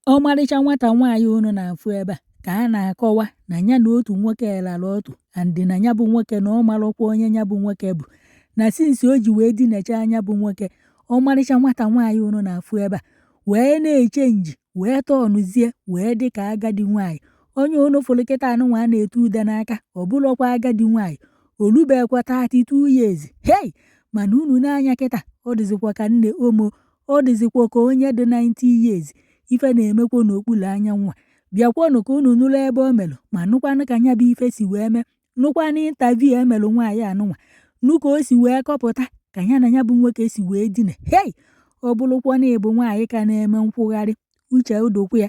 Ọmarịcha nwata nwaanyị unu na-afụ ebe a ka a na-akọwa na ya na otu nwoke lara ọtụ, and na ya bụ nwoke na ọ marọkwa onye ya bụ nwoke bụ, na since o ji wee dinacha ya bụ nwoke, ọmarịcha nwata nwaanyị unu na-afụ ebe a wee na-echange, wee turnụzie wee dị ka agadi nwaanyị. Onye unu fụrụ kịta anụnwa a na-ete ude n'aka, ọ bụrọkwa agadi nwaanyị, o rubekwa 32 years. Hei, mana unu n'anya kịta, ọ dịzikwa ka nne omo, ọ dịzikwa ka onye dị 90 years. Ife na-emekwa n'okpuru anyanwụ a. Bịakwanụ ka unu nụrụ ebe o melụ, ma nụkwanụ ka nya bụ ife si wee mee. Nụkwanụ interview emelụ nwaanyị anụnwa, nụ ka o si wee kọpụta ka ya na ya bụ nwoke si wee dina. Hei, ọ bụrụkwa na ị bụ nwaanyị ka na-eme nkwụgharị, uche udokwu ya,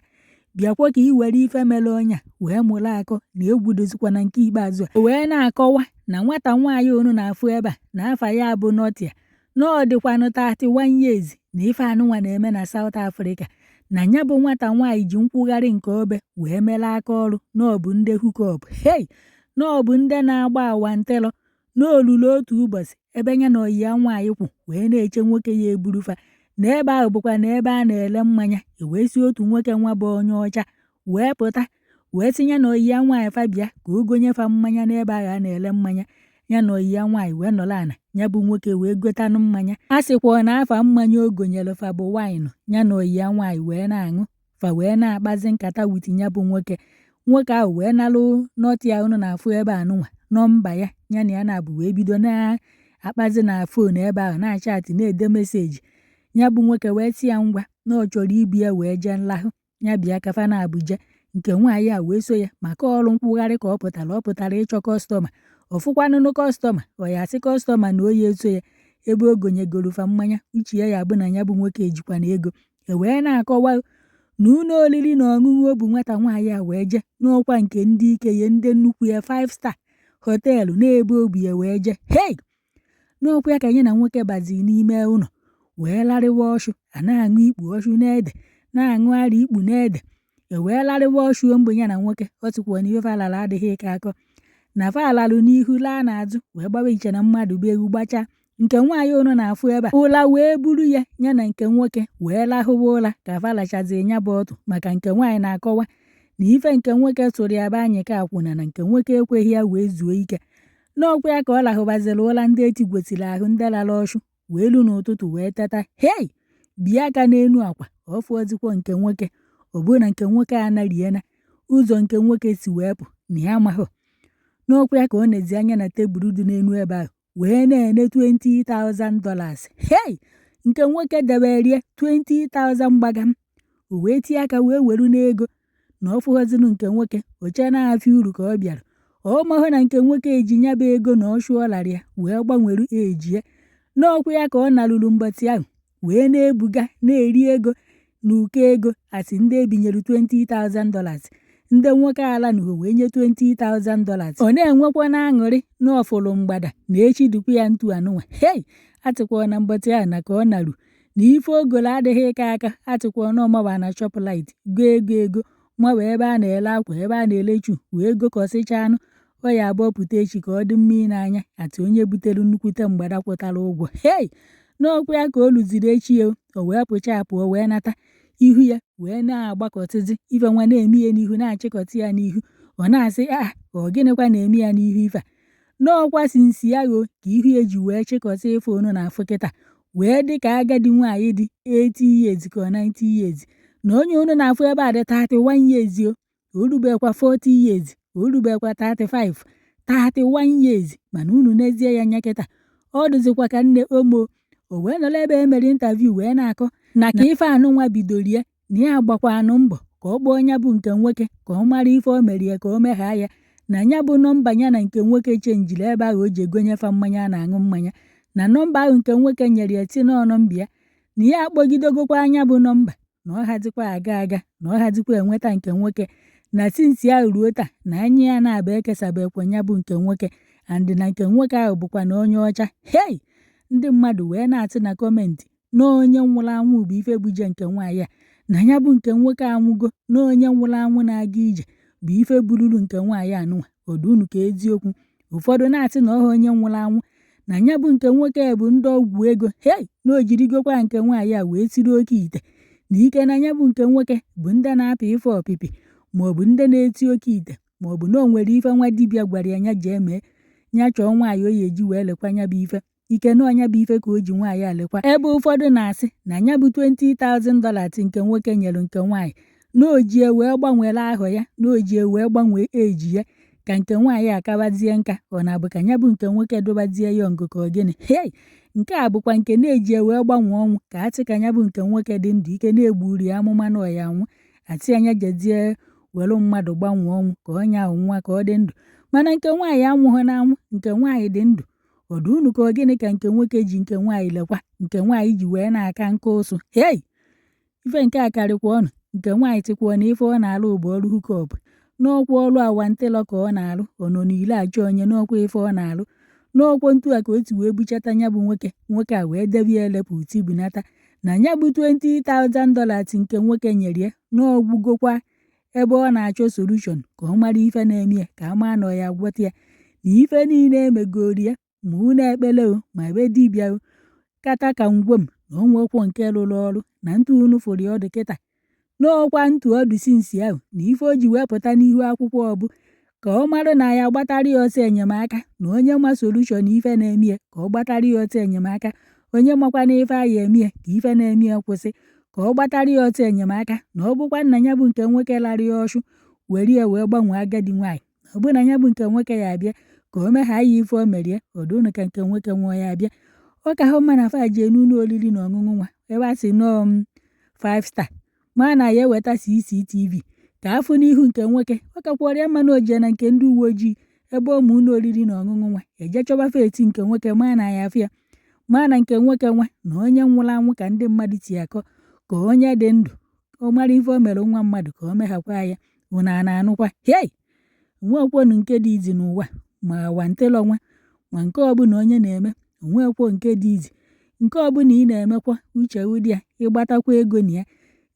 bịakwa ka ị were ife mere onye a wee mụrụ akọ na egwu dozikwa na nke ikpeazụ a. O wee na-akọwa na nwata nwaanyị unu na-afụ ebe a na afa ya bụ Notia, na ọ dịkwanụ 31 years, na ife anụnwa na-eme na South Africa, na ya bụ nwata nwaanyị ji nkwụgharị nke obe wee mere aka ọrụ, na ọ bụ ndị hookup. Hei, na ọ bụ ndị na-agba awantịlọ. Na olulu otu ụbọchị, ebe ya na oyi ya nwaanyị kwụ wee na-eche nwoke ya eburufa, na ebe ahụ bụkwa na ebe a na-ele mmanya, e wee si otu nwoke nwa bụ onye ọcha wee pụta, wee sị ya na oyi ya nwaanyị fa bịa ka o gonye fa mmanya n'ebe ahụ a na-ele mmanya. Ya na oyi ya nwaanyị wee nọrọ ala, ya bụ nwoke wee gotanụ mmanya. A sịkwa na afa mmanya o gonyere fa bụ wine. Ya na oyi ya nwaanyị wee na-aṅụ, fa wee na-akpazi nkata with ya bụ nwoke. Nwoke ahụ wee nalụ Notia unu na-afụ ebe a nụnwa nọmba ya. Ya na ya na-abụ wee bido na-akpazi na phone ebe ahụ, na-achat, na-ede message. Ya bụ nwoke wee sị ya ngwa, na ọ chọrọ ibu ya wee jee nlahụ, ya bịa ka fa na Abuja. Nke nwaanyị a wee so ya maka ọrụ nkwụgharị ka ọ pụtara. Ọ pụtara ịchọ customer, ọfụkwanụnụ customer, ọ ya asị customer na oyi eso ya ebe o gonyegoro fa mmanya. Uche ya ya bụ na ya bụ nwoke ejikwa na ego. E wee na-akọwa na ụlọ oriri na ọṅụṅụ o bu nwata nwaanyị a wee jee n'ọkwa nke ndị ike ya, ndị nnukwu ya, 5 star hotel, na-ebe obu ya wee jee. Hei, n'ọkwa ya ka ya na nwoke baziri n'ime ụlọ wee larịwa ọshụ, a na-aṅụ ikpu ọshụ n'ede, na-aṅụ ara ikpu n'ede. E wee larịwa ọshụ mgbe ya na nwoke, ọ sịkwa na ife fa lara adịghị ịkọ akọ, na fa lalụ n'ihu laa n'azụ, wee gbawa iche na mmadụ bụ egwu gbachaa. Nke nwaanyị unu na-afụ ebe a, ụla wee buru ya. Ya na nke nwoke wee lahụwa ụla ka fa lachazi ya bụ ọtụ, maka nke nwaanyị na-akọwa na ife nke nwoke sụrụ ya bụ anyị ka akwụna, na nke nwoke ekweghị ya wee zuo ike. N'ọkwa ya ka ọ lahụbaziri ụla ndị etigwesịrị ahụ, ndị lara ọshụ, wee lu n'ụtụtụ wee teta. Hei, bie aka n'elu akwa, ọ fụọzikwa nke nwoke. Ọ bụrụ na nke nwoke a nariena ụzọ nke nwoke si wee pụ na ya amaghị. N'ọkwa ya ka ọ nezi anya na tebụl dị n'elu ebe ahụ wee na-ene $20,000. Hei, nke nwoke deberie 20,000 gbagam. O wee tie aka wee weru n'ego na ọ fụghọzinụ nke nwoke. O chee na-afịa uru ka ọ bịara. Ọ mahụ na nke nwoke eji ya bụ ego na ọchụ ọ lara ya wee gbanweru eji ya. N'ọkwa ya ka ọ narụrụ mbọchị ahụ wee na-ebuga na-eri ego na ụkọ ego, asị ndị ebinyere $20,000, ndị nwoke ala nuhu wee nye $20,000. Ọ na-enwekwa na aṅụrị na ọfụrụ mgbada na echi dịkwa ya ntu anụnwa. Hei, atịkwa na mbọchị ahụ na ka ọ naru na ife ogolo adịghị ịka aka. Atịkwa na ọmawa na Shoprite goo ego, ego mawa ebe a na-ele akwa, ebe a na-ele chu, wee gokọsịcha anụ ọ ya abụọ pụta echi ka ọ dị mma n'anya atụ onye butere nnukwute mgbada kwụtara ụgwọ. Hei, n'ọkwa ya ka o luziri echi ya, o wee pụcha pụọ, wee nata, ihu ya wee na-agbakọtịzi, ife nwa na-eme ya n'ihu, na-achịkọta ya n'ihu. Ọ na-asị a, ọ gịnịkwa na-eme ya n'ihu ife a? N'ọkwa since agho ka ihu ya ji wee chịkọta ife unu na-afụ kịta, wee dị ka agadi nwaanyị dị 80 years ka ọ 90 years. Na onye unu na-afụ ebe a dị 31 years o, o rubekwa 40 years, o rubekwa 35, 31 years, mana unu n'ezie ya anya kịta, ọ dịzikwa ka nne omo. O wee nọrọ ebe e mere interview wee na-akọ na ka ife anụnwa bidoro ya, na ya agbakwanụ mbọ ka ọ kpọọ ya bụ nke nwoke ka ọ mara ife o mere ya, ka o meghaa ya na ya bụ nọmba ya na nke nwoke changeri ebe ahụ o ji egonyefa mmanya a na-aṅụ mmanya, na nọmba ahụ nke nwoke nyere ya si nọọ nọmba ya, na ya akpọgidegokwa anya bụ nọmba, na ọ hazikwa aga aga, na ọ hazikwa enweta nke nwoke, na since ahụ ruo taa na anya ya na-aba ekesabekwa ya bụ nke nwoke, and na nke nwoke ahụ bụkwa na onye ọcha. Hei, ndị mmadụ wee na-atị na comment na onye nwụrụ anwụ bụ ife buje nke nwaanyị a, na ya bụ nke nwoke anwụgo, na onye nwụrụ anwụ na-aga ije bụ ife bururu nke nwaanyị anụnwa. Ọdụ unu ka eziokwu? Ụfọdụ na-asị na ọha onye nwụrụ anwụ, na ya bụ nke nwoke bụ ndị ọgwụ ego. Hei, na o jirigokwa nke nwaanyị a wee siri oke ite. Na ike na ya bụ nke nwoke bụ ndị na-apị ife ọpịpị, maọbụ ndị na-eti oke ite, maọbụ na o nwere ife nwa dibịa gwara ya, ya jee mee, ya chọọ nwaanyị o ya eji wee lekwa ya bụ ife. Ike na ọnya bụ ife ka o ji nwaanyị alekwa. Ebe ụfọdụ na-asị na ya bụ $20,000 nke nwoke nyere nke nwaanyị, na o jie wee gbanwere ahọ ya, na o jie wee gbanwee eji ya ka nke nwaanyị akabazie nka. Ọ na-abụ ka ya bụ nke nwoke dobazie young ka ọ gịnị? Hei, nke a bụkwa nke na-eji wee gbanwee ọnwụ ka a sị ka ya bụ nke nwoke dị ndụ. Ike na-egburi ya amụma na ọya anwụ, asị anya jezie were mmadụ gbanwee ọnwụ ka onye ahụ nwa ka ọ dị ndụ. Mana nke nwaanyị anwụghị na anwụ, nke nwaanyị dị ndụ. Ọdụ unu ka ọ gịnị ka nke nwoke ji nke nwaanyị lekwa, nke nwaanyị ji wee na-aka nka ụsụ? Hei, ife nke a karịkwa ọnụ. Nke nwaanyị tịkwa na ife ọ na-alụ bụ ọrụ hookup, n'ọkwa ọrụ awantịlọ ka ọ na-alụ. Ọ nọ n'ile achọ onye n'ọkwa ife ọ na-alụ n'ọkwa ntu a ka o si wee buchata ya bụ nwoke. Nwoke a wee debe ya elepụ tibunata na ya bụ $20,000 nke nwoke nyere ya n'ọgwụgokwa, ebe ọ na-achọ solution ka ọ mara ife na-eme ya, ka a maa na ọ ya agwọta ya. Na ife niile emegoro ya, ma unu ekpele o, ma ebe dibịa o, kata ka ngwom na o nwekwo nke rụrụ ọrụ. Na ntụ unu fụrụ ya ọdụ kịta n'ọkwa ntụ ọdụ since ahụ, na ife o ji wee pụta n'ihu akwụkwọ ọbụ ka ọ mara na ya gbatara ya ọsọ enyemaka, na onye ma solution ife na-eme ya, ka ọ gbatara ya ọsọ enyemaka. Onye makwa na ife a ya eme ya ka ife na-eme ya kwụsị, ka ọ gbatara ya ọsọ enyemaka. Na ọ bụkwa nna ya bụ nke nwoke lara ya ọchụ were ya wee gbanwee agadi nwaanyị, ọ bụ na ya bụ nke nwoke ya abịa ka o megha ya ife o merie. Ọdụ ka nke nwoke nwụọ ya abịa, ọ ka hụ mma na fa jee n'ụlọ oriri na ọṅụṅụ nwa ebe a sị nọọ m 5 star, ma na ya eweta CCTV ka afụ n'ihu nke nwoke. Ọ kakwara ya mma na o jee na nke ndị uwe ojii ebe ụmụ ụlọ oriri na ọṅụṅụ nwa eje chọba feti nke nwoke, ma na ya afụ ya, ma na nke nwoke nwa na onye nwụrụ anwụ ka ndị mmadụ si akọ ka onye dị ndụ. Ọ mara ife o mere nwa mmadụ ka o meghakwa ya. Unu a na-anụkwa? Hei, onwekwonu nke dị izi n'ụwa, ma awantịlọ nwa, ma nke ọbụla onye na-eme, onwekwo nke dị izi. Nke ọbụla ị na-emekwa, uche ụdị ya ịgbatakwa ego na ya,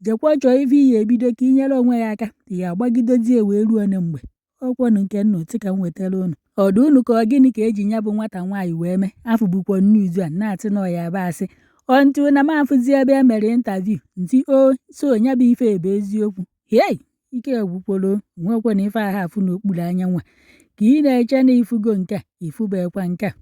jekwa chọọ ife iyi ebido ka ị nyere onwe ya aka ya agbagidozie wee ruo one mgbe ọkwọnụ nke nnụ tị ka m wetara unu. Ọdụ unu ka ọ gịnị ka eji ya bụ nwata nwaanyị wee mee? Afụbukwo news a na-atị na ọya aba asị ọntụ na m afụzi ebe e mere interview ntị o so ya bụ ife ebe eziokwu. Hei, ike gwukworo nwekwa na ife ahụ afụ n'okpuru anyanwụ a ka ị na-eche na ifugo nke a ifubekwa nke a.